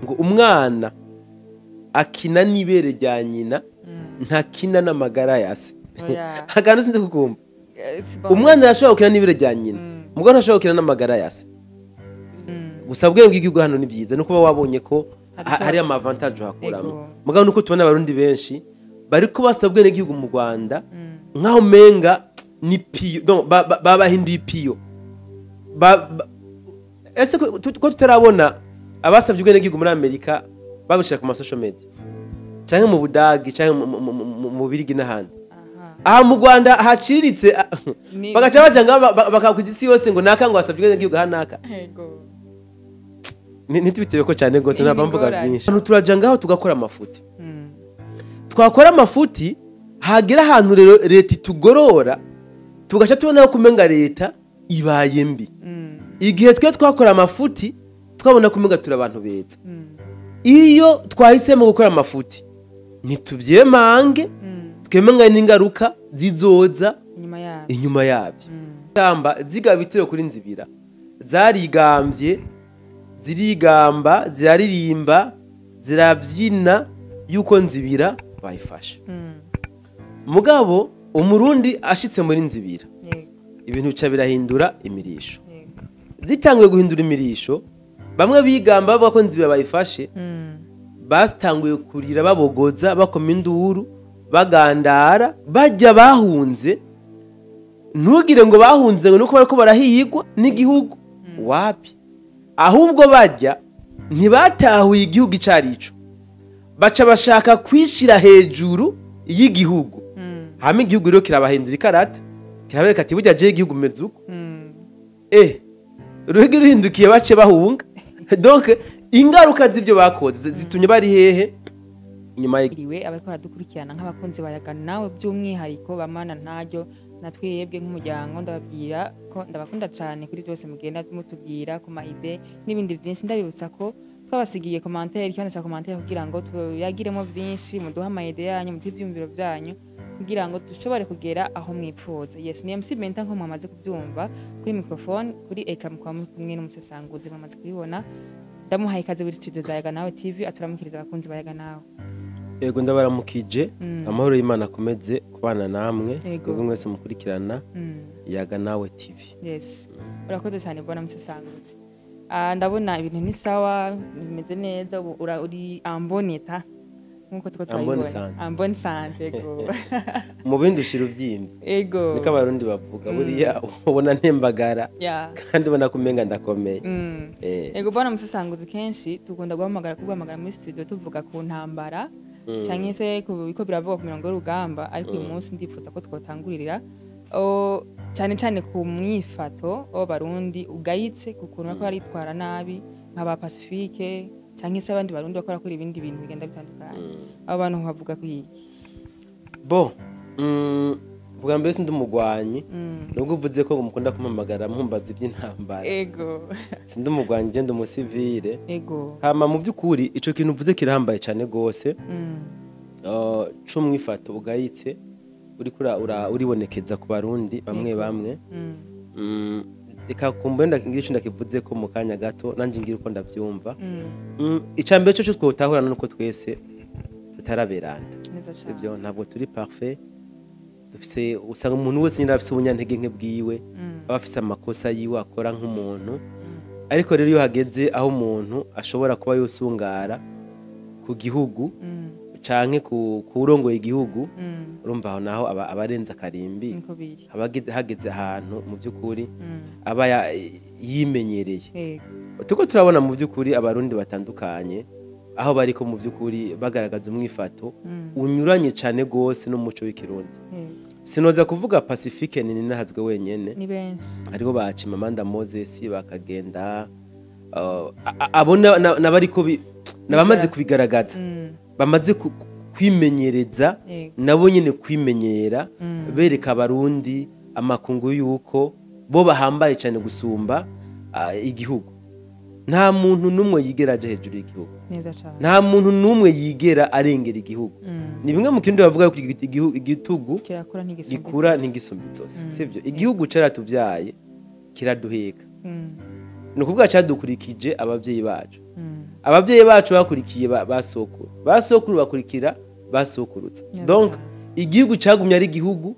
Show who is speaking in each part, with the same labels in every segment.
Speaker 1: Ngo umwana akina n'ibere rya nyina, ntakina n'amagara ya se. Akantu sinzi kukumva. Umwana arashobora gukina n'ibere rya nyina, mugabo ntashobora gukina n'amagara ya se. Gusa ubwenge bw'igihugu hano ni byiza, nuko uba wabonye ko hari ama avantage uhakuramo. Mugabo nuko tubona Abarundi benshi bariko basaba ubwene gihugu mu Rwanda nkaho menga ni piyo, donc babahinduye piyo. Ese ko tutarabona abasabye ubwene gihugu muri Amerika babishira ku ma social media, canke mu Budagi, canke mu Birigi n'ahandi? Aha mu Rwanda haciriritse bagaca baja ngaho bakakwiza isi yose ngo naka ngo basabye ubwene gihugu hanaka. Ntitubitewe ko cyane gose, ntabwo mvuga byinshi. Hano turaja ngaho tugakora amafuti. Twakora amafuti, hagera ahantu rero leta itugorora, tugaca tubona ko umenga leta ibaye mbi. Igihe twe twakora amafuti twabona ko umenga turi abantu beza. Iyo twahisemo gukora amafuti ntituvyemange, twemenga n'ingaruka zizoza inyuma yabyo. Tamba zigaba ibitero kuri Nzibira, zarigambye, zirigamba, ziraririmba, zirabyina yuko Nzibira bayifashe. Mugabo Umurundi ashitse muri Nzibira, ibintu bica birahindura imirisho. Zitanguye guhindura imirisho, bamwe bigamba bavuga ko Nzibira bayifashe, batanguye kurira, babogoza, bakoma induru, bagandara, bajya bahunze. Ntugire ngo bahunze ngo nuko bariko barahigwa n'igihugu, wapi? Ahubwo bajya ntibatahuye igihugu icarico, baca bashaka kwishira hejuru y'igihugu. Hama igihugu rero kirabahindura ikarata, kirabereka ati burya je igihugu meze uko. Ruhigi ruhindukiye bace bahunga. Donc ingaruka z'ibyo bakoze zitumye bari hehe inyuma.
Speaker 2: Iriwe abariko baradukurikirana nk'abakunzi bayaga nawe, by'umwihariko bamana ntaryo natwebwe nk'umuryango, ndababwira ko ndabakunda cyane kuri byose mugenda mutubwira ku ma idées n'ibindi byinshi. Ndabibutsa ko twabasigiye commentaire, ikibanza cya commentaire, kugira ngo tuyagiremo byinshi, muduhe ama idées yanyu, muduhe ivyiyumviro byanyu kugira ngo dushobore kugera aho mwipfuza. Yes, ni MC Benta nko mwamaze kubyumva kuri microphone, kuri écran mukaba muri kumwe n'umusesanguzi mwamaze kubibona. Ndamuhaye ikaze muri studio za Yaga Nawe TV, aturamukiriza abakunzi ba Yaga Nawe.
Speaker 1: Yego, ndabaramukije. Amahoro y'Imana akomeze kubana namwe, mwebwe mwese mukurikirana Yaga Nawe TV.
Speaker 2: Yes, urakoze cyane bwana musesanguzi. Ah, ndabona ibintu ni sawa, bimeze neza, ubu uri en bon état nkuko tuko
Speaker 1: En bonne
Speaker 2: turabibona.
Speaker 1: santé.
Speaker 2: En bonne santé, ego.
Speaker 1: Mu bindi ushira uvyimbye. Niko Abarundi bavuga. Buriya ubona ntembagara kandi ubona ko umenga ndakomeye.
Speaker 2: Ego bwana musesanguzi, kenshi dukunda guhamagara, kuguhamagara muri studio tuvuga ku ntambara cyangwa se ku biko biravugwa ku mirongo y'urugamba, ariko uyu munsi ndifuza ko twotangurira cyane cyane ku mwifato w'Abarundi ugayitse, ku kuntu bariko baritwara nabi nk'aba Pacifique cyangwa se abandi Barundi bakora kuri ibindi bintu bigenda bitandukanye. Abo bantu bavuga ku iki?
Speaker 1: Bo bwa mbere sindi umugwanyi, nubwo uvuze ko mukunda kumpamagara mumbaza iby'intambara. Sindi umugwanyi, je ndi umusivile. Hama mu by'ukuri ico kintu uvuze kirahambaye cyane gose, c'umwifato ugayitse uriko uribonekeza ku Barundi bamwe bamwe. Reka kumbure ngira ico ndakivuze ko mu kanya gato, nanje ngira uko ndavyumva. Ica mbere cyo twotahurana nuko twese tutaraberanda.
Speaker 2: Neza cyane.
Speaker 1: Sibyo, ntabwo turi parfait. Dufise, usanga umuntu wese nyine afise ubunyantege nke bwiwe, aba afise amakosa yiwe akora nk'umuntu. Ariko rero iyo hageze aho umuntu ashobora kuba yosungara ku gihugu canke ku kurongoye igihugu, urumva aho naho aba abarenze akarimbi.
Speaker 2: Niko biri.
Speaker 1: Aba hageze ahantu mu by'ukuri aba yimenyereye. Tuko turabona mu by'ukuri Abarundi batandukanye aho bariko mu by'ukuri bagaragaza umwifato unyuranye cane gose n'umuco w'Ikirundi. Sinoza kuvuga Pacifique ni ninahazwe wenyene.
Speaker 2: Ni benshi.
Speaker 1: Hariho ba Chimamanda Moses bakagenda, abo n'abariko n'abamaze kubigaragaza, bamaze kwimenyereza, nabo nyene kwimenyera, bereka Abarundi, amakungu yuko bo bahambaye cyane gusumba igihugu. Nta muntu n'umwe yigera aja hejuru y'igihugu.
Speaker 2: Neza cyane.
Speaker 1: Nta muntu n'umwe yigera arengera igihugu. Ni bimwe mu kindi bavuga ko igitugu
Speaker 2: kirakura ntigisumba
Speaker 1: gikura
Speaker 2: inzozi.
Speaker 1: Ntigisumba inzozi. Sivyo, igihugu caratuvyaye, kiraduheka. Ni ukuvuga cadukurikije abavyeyi bacu. Ababyeyi bacu bakurikiye basokuru, basokuru bakurikira basokurutsa. Donc igihugu cagumye ari igihugu,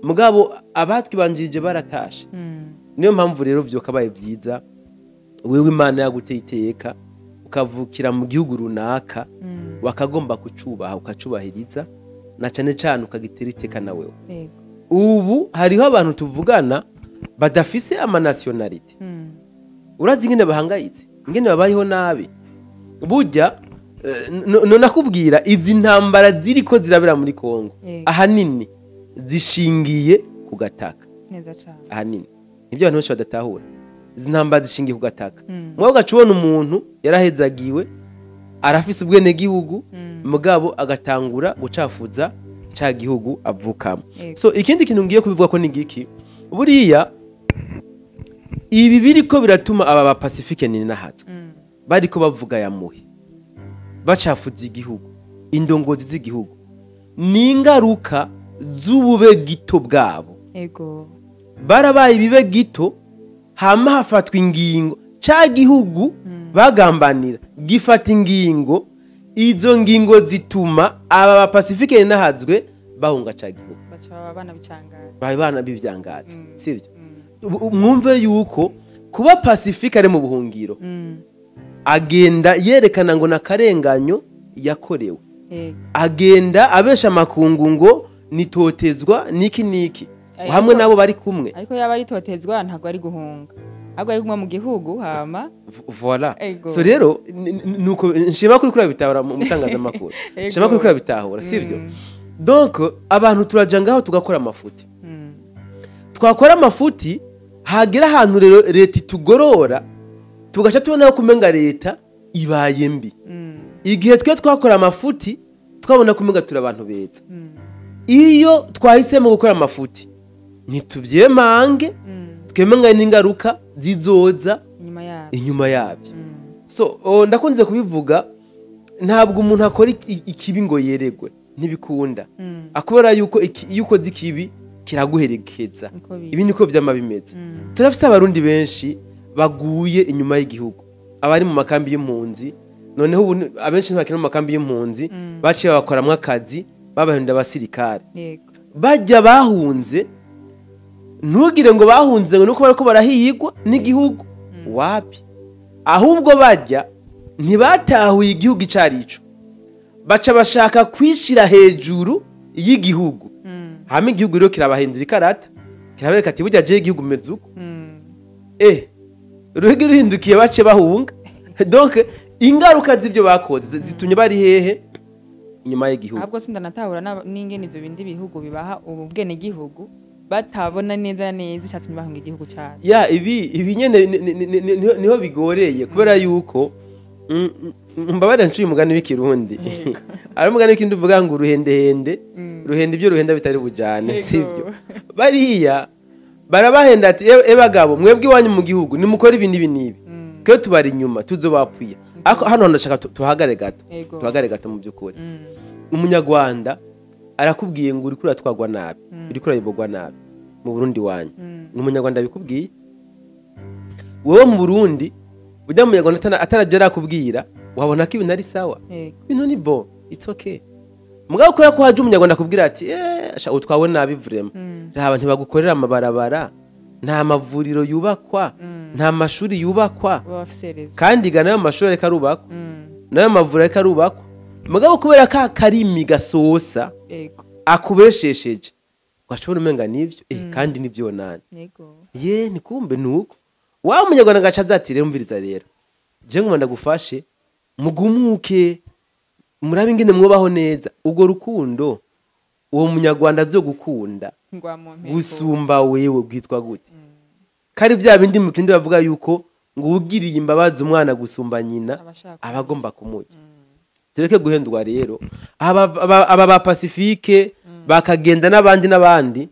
Speaker 1: mugabo abatwibanjirije baratashe. Niyo mpamvu rero vyokabaye vyiza wewe Imana yaguteye iteka ukavukira mu gihugu runaka, wakagomba kucubaha, ukacubahiriza, na cane cane ukagitera iteka na wewe. Ubu hariho abantu tuvugana badafise ama nationalité. Urazi ingene bahangayitse, ingene babayeho nabi. Burya nakubwira izi ntambara ziriko zirabera muri Kongo ahanini zishingiye ku gataka. Ahanini nibyo abantu benshi badatahura, izi ntambara zishingiye ku gataka. Mugabo ugaca ubona umuntu yarahezagiwe, arafise ubwenegihugu, mugabo agatangura gucafuza ca gihugu avukamo. So ikindi kintu ngiye kubivuga ko ni giki, buriya ibi biriko biratuma aba ba Pacifique ni nahatswe bariko bavuga ya muhe bacafuza igihugu, indongozi z'igihugu, ni ingaruka z'ubube gito bwabo. Barabaye ibibe gito, hama hafatwa ingingo ca gihugu bagambanira gifata ingingo, izo ngingo zituma aba ba Pacifique nahazwe bahunga ca gihugu,
Speaker 2: baca abana bicangaza,
Speaker 1: baye bana bivyangaza. Sivyo? Mwumve yuko kuba Pacifique ari mu buhungiro, agenda yerekana ngo nakarenganyo yakorewe, agenda abesha makungu ngo nitotezwa niki niki, hamwe nabo bari kumwe.
Speaker 2: Ariko yaba ari totezwa ntago ari guhunga, ahubwo ari kumwe mu gihugu hama.
Speaker 1: Voilà. So rero nuko nshima kuri kuri bitahura mu mutangazamakuru, nshima kuri kuri bitahura, sivyo? Donc abantu turaja ngaho tugakora amafuti, twakora amafuti, hagera ahantu rero leta itugorora, tugaca tubona ko kumenga leta ibaye mbi. Igihe twe twakora amafuti twabona kumenga turi abantu beza. Iyo twahisemo gukora amafuti ntituvyemange, twemenga n'ingaruka zizoza inyuma yabyo. So ndakunze kubivuga, ntabwo umuntu akora ikibi ngo yeregwe, ntibikunda. Akubera yuko iyo ukoze ikibi kiraguherekeza. Ibi niko vyama bimeze. Turafise abarundi benshi baguye inyuma y'igihugu, abari mu makambi y'impunzi. Noneho ubu abenshi ntibakiri mu makambi y'impunzi, baciye babakoramwo akazi, babahindura abasirikare. Bajya bahunze, ntugire ngo bahunze ngo nuko bariko barahigwa n'igihugu, wapi? Ahubwo bajya ntibatahuye igihugu icarico, baca bashaka kwishira hejuru y'igihugu. Hama igihugu rero kirabahindura ikarata, kirabereka ati burya je igihugu meze uko. Ruhigi ruhindukiye bace bahunga. Donc ingaruka z'ivyo bakoze zitumye bari hehe? Inyuma y'igihugu.
Speaker 2: Ahubwo sindanatahura n'ingene ivyo bindi bihugu bibaha ubwene gihugu batabona neza neza icyatumye bahunga igihugu cyabo.
Speaker 1: Ya ibi nyene niho bigoreye, kubera yuko mbabare ncuye umugani w'ikirundi. Ari umugani w'ikirundi uvuga ngo uruhendehende, ruhenda ibyo ruhenda bitari bujane, sivyo? Bariya barabahenda ati ebagabo mwebwe iwanyu mu gihugu nimukora ibi n'ibi n'ibi, twe tubari inyuma tuzobapfuye. Ako hano ndashaka tuhagare gato, tuhagare gato mu byukuri. Umunyarwanda arakubwiye ngo uriko uratwagwa nabi, uriko urayobogwa nabi mu Burundi wanyu. Umunyarwanda abikubwiye, wewe mu Burundi ujya munyarwanda atarajya arakubwira, wabona ko ibintu ari sawa, ibintu ni bon, it's okay. Mugabo kubera ko haje umunyarwanda akubwira ati sha utwawe nabi vraiment, raba ntibagukorera amabarabara, nta mavuriro yubakwa, nta mashuri yubakwa, kandi ga nayo mashuri ariko arubakwa, nayo mavuriro ariko arubakwa. Mugabo kubera ka karimi gasosa akubeshesheje, washobora umenga nivyo, kandi nivyo nani. Ye ni kumbe nuko wa munyarwanda gaca azati rero umviriza rero, je ngoma ndagufashe mugumuke murabe ingene mwobaho neza. Ubwo rukundo uwo munyarwanda azogukunda gusumba wewe bwitwa gute? Kari bya bindi mu kindi bavuga yuko ngo ugiriye imbabazi umwana gusumba nyina abagomba kumurya. Tureke guhendwa rero. Aba ba Pacifique bakagenda n'abandi n'abandi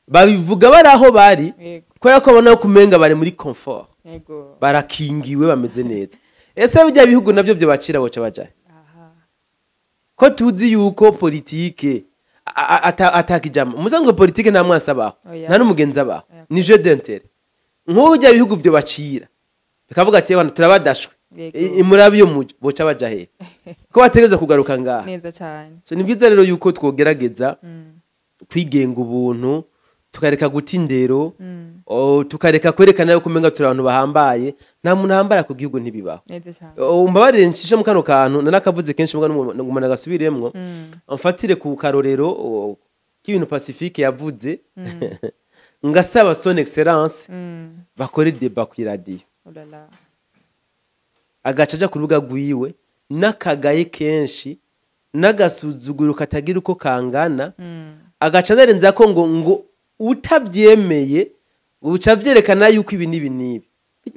Speaker 1: babivuga bari aho bari, kubera ko babona kumenga bari muri comfort, barakingiwe bameze neza. Ese bijya bihugu navyo byo bacira boca bajaye? Ko tuzi yuko politike atakijama musango politike nta mwansi abaho, nta n'umugenzi abaho, ni jeu d'intérêt. Nk'ubu bijya bihugu byo bacira bikavuga ati abantu turabadashwe, Murabe iyo muja boca baja hehe ko bategereza kugaruka ngaha?
Speaker 2: Neza cyane.
Speaker 1: So ni byiza rero yuko twogerageza kwigenga ubuntu, tukareka guta indero, tukareka kwerekana yuko umenga turi abantu bahambaye. Nta muntu ahambara ku gihugu, ntibibaho.
Speaker 2: Neza cyane.
Speaker 1: Umbabarire ncishe mu kano kantu narakavuze kenshi, mbwa n'umuntu agasubiremwo. Mfatire ku karorero k'ibintu Pacifique yavuze, ngasaba son excellence bakore débat ku iradiyo.
Speaker 2: Oh là là.
Speaker 1: Agaca aja ku rubuga rwiwe n'akagaye kenshi n'agasuzuguro katagira uko kangana, agaca azarenza ko ngo utabyemeye uca vyerekana yuko ibi n'ibi n'ibi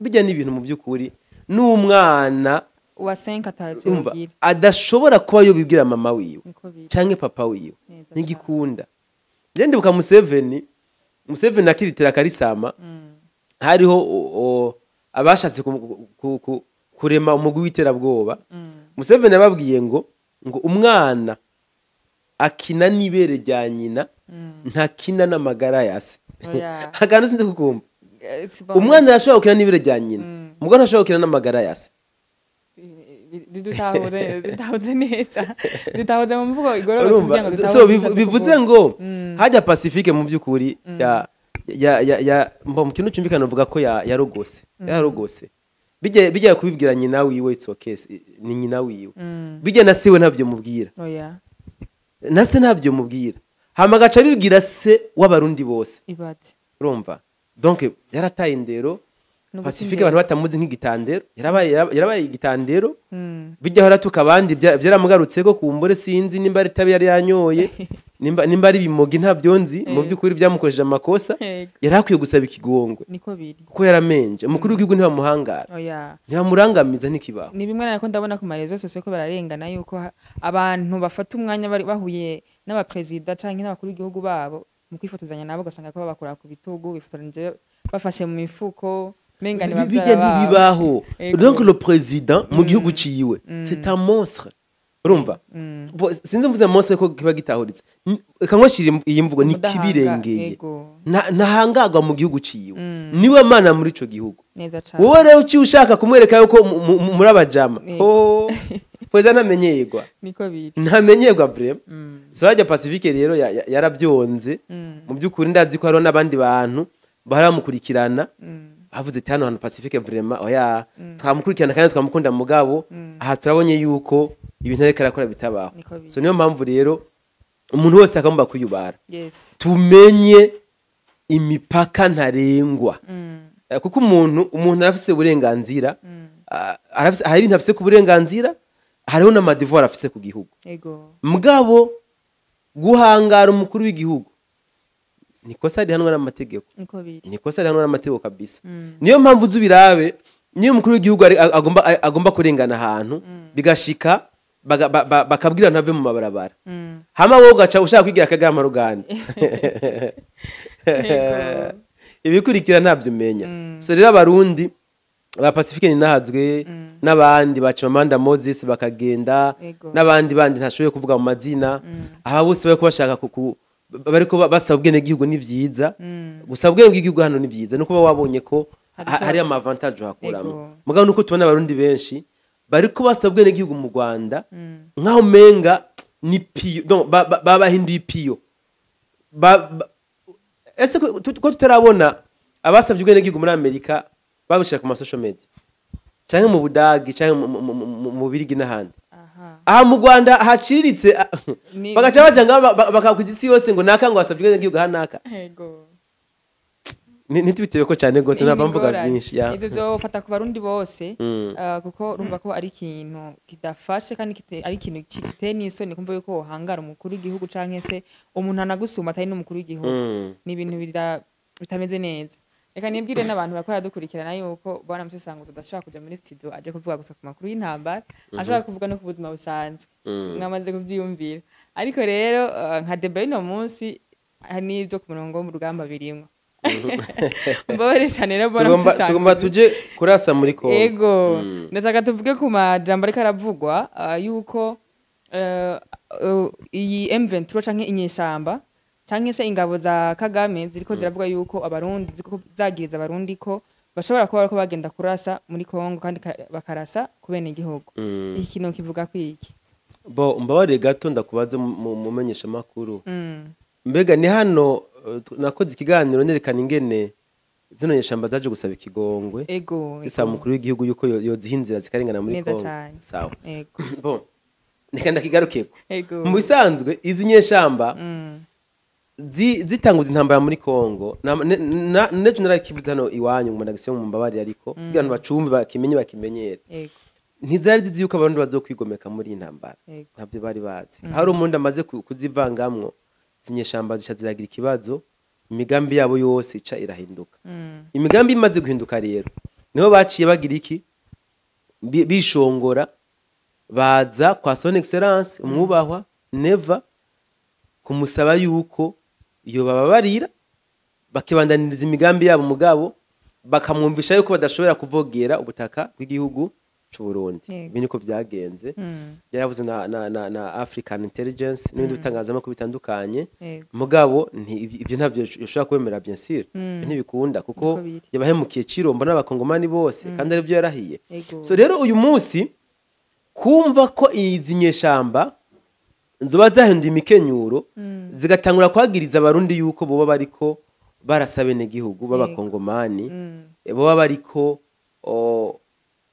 Speaker 1: bijya n'ibintu mu by'ukuri n'umwana
Speaker 2: uwa 5
Speaker 1: umva
Speaker 2: atavyogira.
Speaker 1: Adashobora kuba yobibwira mama wiwe
Speaker 2: Niko biri.
Speaker 1: canke papa wiwe.
Speaker 2: Neza.
Speaker 1: Ntigikunda. Je ndibuka Museveni akiritira karisama, hariho abashatse kurema umugwi w'iterabwoba. Museveni yababwiye ngo umwana akina n'ibere rya nyina, ntakina n'amagara ya se.
Speaker 2: Oya.
Speaker 1: Akantu sinzi kukumva.
Speaker 2: Si bon.
Speaker 1: Umwana arashobora gukina n'ibere rya nyina, mugabo ntashobora gukina n'amagara ya se.
Speaker 2: Dutahuze neza, dutahuze mu mvugo igororotse
Speaker 1: Urumva?
Speaker 2: kugira ngo dutahuze
Speaker 1: So
Speaker 2: icyo ushatse
Speaker 1: bivuze
Speaker 2: kuvuga.
Speaker 1: ngo hajya Pacifique mu by'ukuri ya mbo mu kintu cyumvikana uvuga ko ya yarogose yarogose, bijya kubibwira nyina wiwe, it's okay, ni nyina wiwe. Bijya na siwe ntabyo mubwira.
Speaker 2: Oya.
Speaker 1: Na se ntabyo mubwira, hama agaca abibwira se w'Abarundi bose.
Speaker 2: Ibate.
Speaker 1: Urumva, donc yarataye indero.
Speaker 2: Ni uguta
Speaker 1: Pacifique
Speaker 2: indero.
Speaker 1: abantu batamuzi nk'igitandero, yarabaye igitandero. Bijya aratuka abandi, byaramugarutse ko kumbure sinzi nimba ari itabi yari yanyoye, nimba ari ibimogi, ntabyo nzi. Mu by'ukuri byamukoresheje amakosa. Yari akwiye gusaba ikigongwe
Speaker 2: Niko biri.
Speaker 1: kuko yaramenje umukuru w'igihugu. Ntibamuhangara,
Speaker 2: Oya.
Speaker 1: ntibamurangamiza, ntikibaho.
Speaker 2: Ni bimwe nako ndabona ku ma réseaux sociaux ko bararengana yuko abantu bafata umwanya bari bahuye n'abaperezida canke n'abakuru b'igihugu babo mu kwifotozanya nabo, ugasanga ko babakora ku bitugu, bifotoranyije bafashe mu mifuko, menga ni
Speaker 1: Bijya
Speaker 2: bavyara babo.
Speaker 1: ntibibaho. Donc le président mu gihugu ciwe, c'est un monstre, urumva? Sinzi mvuze monstre ko kiba gitahuritse. Reka nkoshire iyi mvugo ni
Speaker 2: Umudahanga,
Speaker 1: kibirengeye.
Speaker 2: Ego.
Speaker 1: Ntahangagwa mu gihugu ciwe, niwe mana muri ico gihugu.
Speaker 2: Neza cane.
Speaker 1: Wowe rero uciye ushaka kumwereka yuko muri abajama.
Speaker 2: Yego.
Speaker 1: Oh, perezida ntamenyerwa.
Speaker 2: Niko biri.
Speaker 1: Ntamenyerwa vraiment. So hajya Pacifique rero yarabyonze. Mu by'ukuri ndazi ko hariho n'abandi bantu bahora bamukurikirana, bavuze ati hano hantu Pacifique vraiment oya, twamukurikirana kandi twamukunda, mugabo aha turabonye yuko ibintu ariko arakora bitabaho.
Speaker 2: Niko biri.
Speaker 1: So niyo mpamvu rero umuntu wese agomba kwiyubara, tumenye imipaka ntarengwa. Kuko umuntu arafise uburenganzira, hari ibintu afise ku burenganzira, hariho n'ama devoirs afise ku gihugu. Mugabo guhangara umukuru w'igihugu ni kosa rihanwa n'amategeko.
Speaker 2: Niko biri.
Speaker 1: Ni kosa rihanwa n'amategeko kabisa. Niyo mpamvu uzi ubirabe, niyo umukuru w'igihugu agomba kurengana ahantu bigashika bakabwira ntave mu mabarabara, hama wowe ugaca ushaka kwigira akagama ruganda, ibikurikira ntabyo umenya. So rero Abarundi ba Pacifique Ninahazwe n'abandi ba Chimamanda Moses bakagenda n'abandi bandi ntashoboye kuvuga mu mazina, aba bose bariko bashaka bariko basaba ubwenegihugu, ni vyiza. Gusaba ubwenegihugu hano ni vyiza, nuko uba wabonye ko
Speaker 2: Hari ico
Speaker 1: hari ama avantage uhakuramo. Mugabo nuko tubona Abarundi benshi bariko basaba ubwenegihugu mu Rwanda nkaho umenga ni pion, donc babahinduye pion. Ese ko tutarabona abasabye ubwenegihugu muri Amerika babishira ku ma social media, canke mu Budagi, canke mu Bubirigi n'ahandi?
Speaker 2: Aha.
Speaker 1: Aha mu Rwanda haciriritse, bagaca baja ngaho bakakwiza isi yose ngo naka ngo wasabye ubwenegihugu aha naka. Ntitubitebe ko cyane rwose, ntabwo mvuga
Speaker 2: Ingorane.
Speaker 1: byinshi ya.
Speaker 2: Ivyo vyofata ku Barundi bose, kuko urumva ko ari ikintu kidafashe kandi ari ikintu giteye n'isoni kumva yuko wohangara umukuru w'igihugu canke se umuntu anagusumba atari n'umukuru w'igihugu. Ni ibintu bitameze neza. Reka nibwire n'abantu bakora dukurikirana yuko bwana Musesango tudashobora kuja muri studio aje kuvuga gusa ku makuru y'intambara, ashobora kuvuga no ku buzima busanzwe. Mwamaze kuvyiyumvira, ariko rero nka débat y'uno munsi hari n'ivyo ku murongo wo mu rugamba birimwo. Mbabarire cane rero bwana
Speaker 1: Tugomba
Speaker 2: Musesango.
Speaker 1: tuje kurasa muri Kongo.
Speaker 2: Ego. Ndashaka tuvuge ku majambo ariko aravugwa yuko iyi M23 canke inyeshamba canke se ingabo za Kagame ziriko ziravuga yuko Abarundi ziriko zagiriza Abarundi ko Bashobora kuba bariko bagenda kurasa muri Kongo kandi bakarasa ku bene igihugu. Iki kintu kivuga kwiki?
Speaker 1: Bo, mbabarire gato ndakubaze, mu menyeshamakuru. Mbega ni hano nakoze ikiganiro nerekana ingene zino nyeshamba zaje gusaba ikigongwe, zisaba umukuru w'igihugu yuko yoziha inzira zikarengana muri
Speaker 2: Neza
Speaker 1: Kongo?
Speaker 2: cane.
Speaker 1: Sawa.
Speaker 2: Ego.
Speaker 1: Bon, reka ndakigarukeko.
Speaker 2: Ego.
Speaker 1: Mu bisanzwe izi nyeshamba zitanguza intambara muri Kongo, nejo narakivuze hano iwanyu mu ndagisiyo, mu mbabarire, ariko kugira ngo bacumve, bakimenye, bakimenyere. Ntizari zizi yuko Abarundi bazokwigomeka muri iyi ntambara. Ntabyo bari bazi. Hari umurundi amaze kuzivangamwo, izi nyeshamba zica ziragira ikibazo, imigambi yabo yose ica irahinduka. Imigambi imaze guhinduka rero, niho baciye bagira iki? Bishongora baza kwa Son Excellence umwubahwa Neva kumusaba yuko iyo bababarira bakibandaniriza imigambi yabo, mugabo bakamwumvisha yuko badashobora kuvogera ubutaka bw'igihugu c'u Burundi. Ibi niko byagenze. Yaravuze na African Intelligence n'ibindi bitangazamakuru bitandukanye. Mugabo ibyo ntabyo ushobora kwemera, bien sûr. Ibyo ntibikunda kuko
Speaker 2: Niko biri.
Speaker 1: yabahemukiye Cirombo n'abakongomani bose, kandi aribyo yarahiye. So rero uyu munsi kumva ko izi nyeshamba zoba zahinduye imikenyuro, zigatangura kwagiriza Abarundi yuko boba bariko barasa abenegihugu b'abakongomani, boba bariko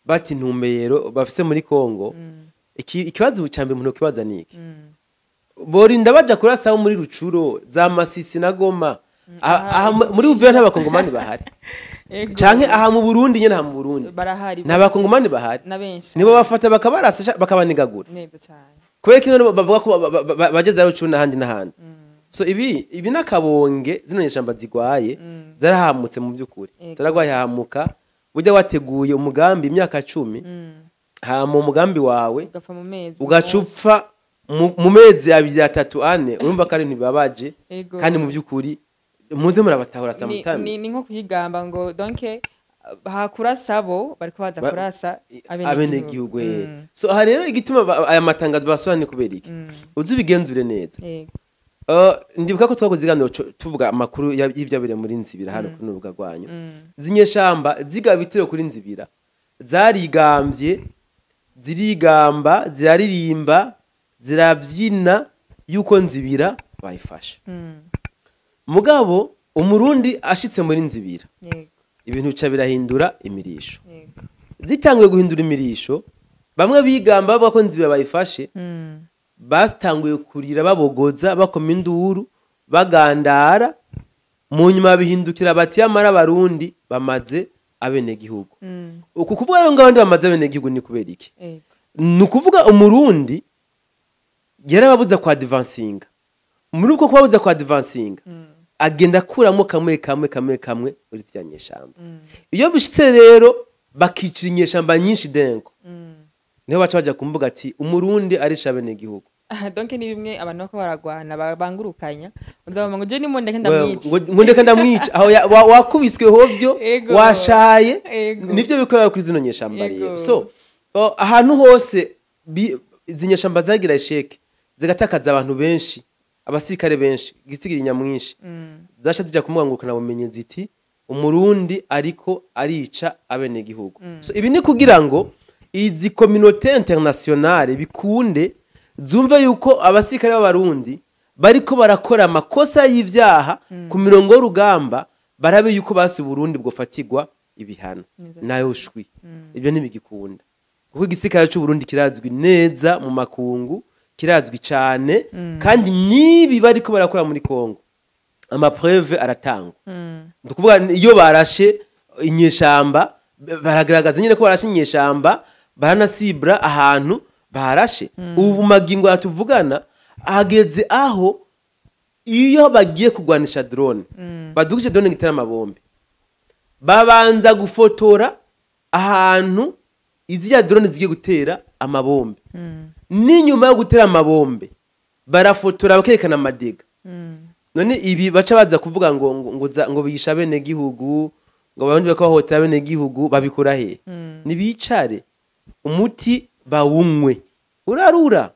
Speaker 1: bata intumbero bafise muri Kongo. Ikibazo ca mbere umuntu kibaza ni iki: borinda baja kurasa abo muri Rucuro, za Masisi na Goma? Aha muri Uvira nta bakongomani bahari? Canke aha mu Burundi nyene, aha mu Burundi
Speaker 2: Barahari.
Speaker 1: nta bakongomani bahari?
Speaker 2: Na benshi.
Speaker 1: Nibo bafata bakabarasa bakabanigagura.
Speaker 2: Neza cyane.
Speaker 1: Kubera ko bavuga ko baje za Rucuru n'ahandi n'ahandi. So ibi n'akabonge zino nyeshamba zigwaye, zarahamutse mu by'ukuri. Zaragwaye hamuka. Burya wateguye umugambi imyaka 10, hama umugambi wawe
Speaker 2: ugapfa mu mezi
Speaker 1: ugaca upfa mu mezi 2, 3, 4, urumva ko ari ibintu bibabaje. Kandi mu by'ukuri muze murabatahura. Sometimes
Speaker 2: Ni nko kuyigamba ngo donc hakurasa bo bariko baza kurasa
Speaker 1: abenegihugu. So aha rero igituma aya matangazo basobanuye kubera iki, uzi ubigenzure neza. Ndibuka ko twakoze ikiganiro tuvuga amakuru y'ivyabereye muri Nzibira hano kuri urubuga rwanyu. Zinyeshamba zigaba ibitero kuri Nzibira, zarigambye, zirigamba, ziraririmba, zirabyina yuko Nzibira bayifashe. Mugabo Umurundi ashitse muri Nzibira, ibintu bica birahindura imirisho. Zitanguye guhindura imirisho, bamwe bigamba bavuga ko Nzibira bayifashe, batanguye kurira, babogoza, bakoma induru, bagandara. Mu nyuma bihindukira bati: "Yamara Abarundi bamaze abenegihugu." Uku kuvuga rero ngo abandi bamaze abenegihugu ni kubera iki? Ni ukuvuga Umurundi yarababuza kwa advancinga. Muri uko kubabuza kwa advancinga, agenda akuramo kamwe kamwe kamwe kamwe muri ziriya nyeshamba. Iyo bishitse rero bakicira inyeshamba nyinshi dengo, niho baca baja kumbuga ati: "Umurundi arisha abenegihugu."
Speaker 2: Donc ni bimwe abantu bako baragwana bangurukanya, uzabona ngo je nimundeke ndamwica.
Speaker 1: Ngo ndeka ndamwica, aho wakubiswe hovyo. Washaye. Nibyo bikorera kuri zino nyeshamba rero. So ahantu hose izi nyeshamba zagira échec, zigatakaza abantu benshi, abasirikare benshi, gisigiri nyamwinshi, zaca zija kumwangurukana bumenyi ziti: "Umurundi ariko arica abenegihugu." So ibi ni kugira ngo izi communauté internationale bikunde zumve yuko abasirikare b'Abarundi bariko barakora amakosa y'ivyaha ku mirongo y'urugamba, barabe yuko basi Burundi bwofatirwa ibihano. Nayo shwi, ibyo ntibigikunda, kuko igisirikare c'u Burundi kirazwi neza mu makungu, kirazwi cane. Kandi nibi bariko barakora muri Kongo, ama preuves aratangwa. Ni ukuvuga iyo barashe inyeshamba, baragaragaza nyine ko barashe inyeshamba, baranasibura ahantu barashe. Ubu magingo yatuvugana hageze aho iyo bagiye kurwanisha drone, badugije drone ngitera amabombe, babanza gufotora ahantu iziya drone zigiye gutera amabombe. N'inyuma yo gutera amabombe barafotora, bakerekana ama dégâts. None ibi baca baza kuvuga ngo bisha bene gihugu, ngo abandi bakabahotera bene gihugu, babikura he? Nibicare umuti bawunywe, urarura.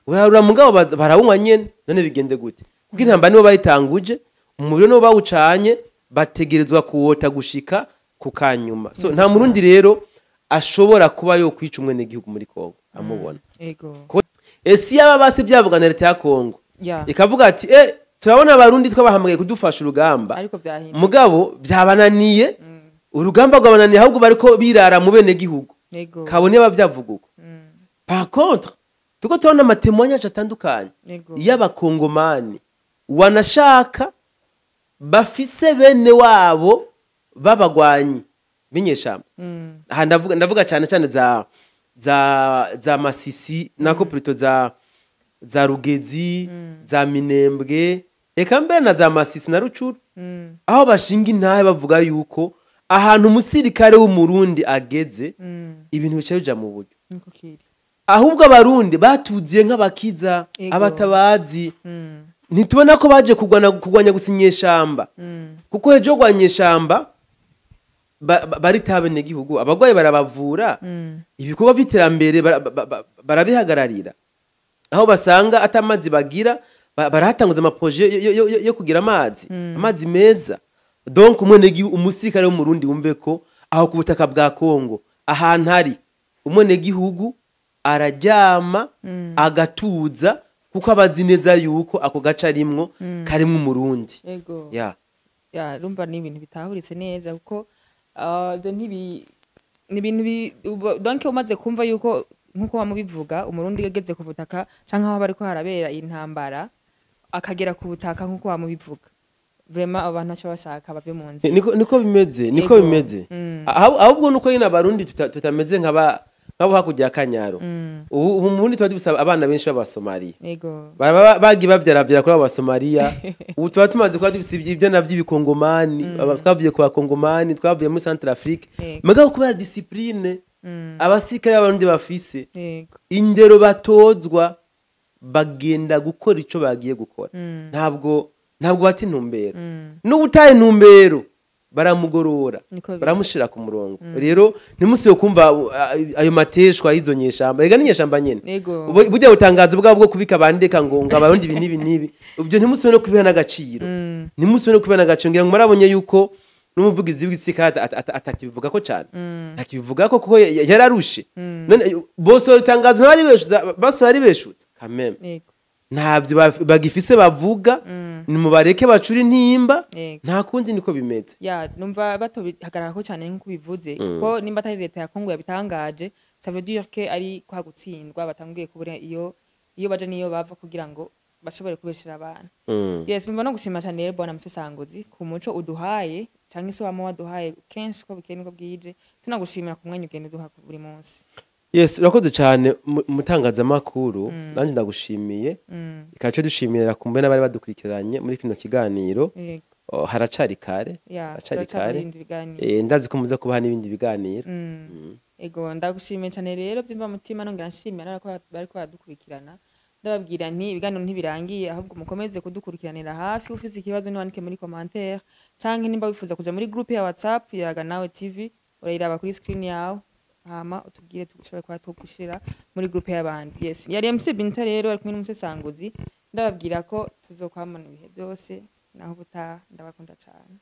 Speaker 1: Urarura, mugabo barawunywa nyene. None bigende gute? Kuko intambara nibo bayitanguje, umuriro nibo bawucanye, bategerezwa kuwota gushika. Ku kanyuma. So nta Murundi rero ashobora kuba yo kwica umwenegihugu muri Kongo amubona. Ese yaba basi byavuga na leta ya Kongo, ikavuga ati turabona Abarundi twabahamagaye kudufasha urugamba,
Speaker 2: ariko byahindutse,
Speaker 1: mugabo byabananiye, urugamba rwabananiye, ahubwo bariko birara mu bene gihugu, kabone bavyavuga uko. Par contre, tuko tubona ama témoignages atandukanye y'Abakongomani wanashaka bafise bene wabo b'abagwanyi b'inyeshamba. Aha ndavuga cyane cyane za Masisi, nako plutôt za Rugezi, za Minembwe, eka mbere na za Masisi na Rucuru, aho bashinga intahe bavuga yuko ahantu umusirikare w'Umurundi ageze, ibintu bica bija mu buryo.
Speaker 2: Niko kiri.
Speaker 1: Ahubwo Abarundi batuziye nk'abakiza, abatabazi. Ntitubona ko baje kurwanya gusa inyeshamba, kuko ejo kurwanya inyeshamba barita gihugu, abagwayi barabavura, ibikorwa by'iterambere barabihagararira, aho basanga atamazi bagira barahatanguza ama projets yo kugira amazi, amazi meza. Donc umwenegihugu, umusirikare w'Umurundi, wumve ko aho ku butaka bwa Kongo ahantu hari umwenegihugu araryama agatuza, kuko aba azi neza yuko ako gace arimwo karimwo Umurundi. Ya.
Speaker 2: Ya, urumva ni ibintu bitahuritse neza, kuko ibyo ni ibintu donc umaze kumva yuko, nkuko wamubivuga, Umurundi yageze ku butaka canke aho bariko harabera intambara, akagera ku butaka, nkuko wamubivuga, vraiment abantu baca bashaka bave mu nzira.
Speaker 1: Niko bimeze, niko bimeze. Ahubwo nuko nyine Abarundi tutameze nk'abo hakurya ya Kanyaro. Ubu mu Burundi tuba dufise abana benshi b'Abasomaliya. Baba bagiye bavyaravyara kuri abo Basomaliya. Ubu tuba tumaze kuba dufise ivyana vy'Ibikongomani, twavuye ku Bakongomani, twavuye muri Centrafrique. Mugabo kubera discipline abasirikare b'Abarundi bafise, indero batozwa, bagenda gukora ico bagiye gukora. Ntabwo bata intumbero. N'ubutaye intumbero baramugorora,
Speaker 2: Niko biri.
Speaker 1: baramushira ku murongo. Rero ntimusibe kumva ayo mateshwa y'izo nyeshamba. Ega n'inyeshamba nyene. Burya butangazo bwabo bwo kubika bandika ngo Abarundi ibi n'ibi n'ibi, ibyo ntimusibe no kubiha n'agaciro. Ntimusibe no kubiha n'agaciro. Ngira ngo murabonye yuko n'umuvugizi w'igisirikare atakibivuga ko cyane, atakibivuga ko, kuko yararushe. None bose itangazo ntibari beshuza, bose bari beshutse kameme. Ntabyo bagifise bavuga. Nimubareke bacure intimba. Nta kundi, niko bimeze.
Speaker 2: Ya, numva batobihagarara cyane nk'uko bivuze, kuko nimba atari leta ya Kongo yabitangaje, ça veut dire que ari kwa gutsindwa, batanguye kubura iyo baja niyo bava kugira ngo bashobore kubeshera abantu. Yes, numva no gushima cyane rero bwana Musesanguzi ku muco uduhaye, canke se wama waduhaye kenshi ko bukeye niko bwije. Tunagushimira ku mwanya ugenda uduha buri munsi.
Speaker 1: Yes, urakoze cyane mutangazamakuru, nanjye ndagushimiye. Ikaca dushimira kumbe n'abari badukurikiranye muri kino kiganiro. Oh, haracari kare.
Speaker 2: Ya,
Speaker 1: haracari
Speaker 2: turacakora
Speaker 1: kare.
Speaker 2: ibindi biganiro.
Speaker 1: Ndazi ko muza kubaha n'ibindi biganiro.
Speaker 2: Ego, ndagushimiye cyane rero byumva mutima, nongera nshimira n'abako bariko baradukurikirana. Ndababwira nti ibiganiro ntibirangiye, ahubwo mukomeze kudukurikiranira hafi. Ufise ikibazo niwandike muri commentaire, canke nimba wifuza kuja muri groupe ya WhatsApp Yaga Nawe TV, urayiraba kuri screen yawe, hama utubwire tushobore kuba tugushira muri groupe y'abandi. Yes, yari MC Binta rero ari kumwe n'Umusesanguzi. Ndababwira ko tuzokwamana ibihe byose, naho ubutaha. Ndabakunda cane.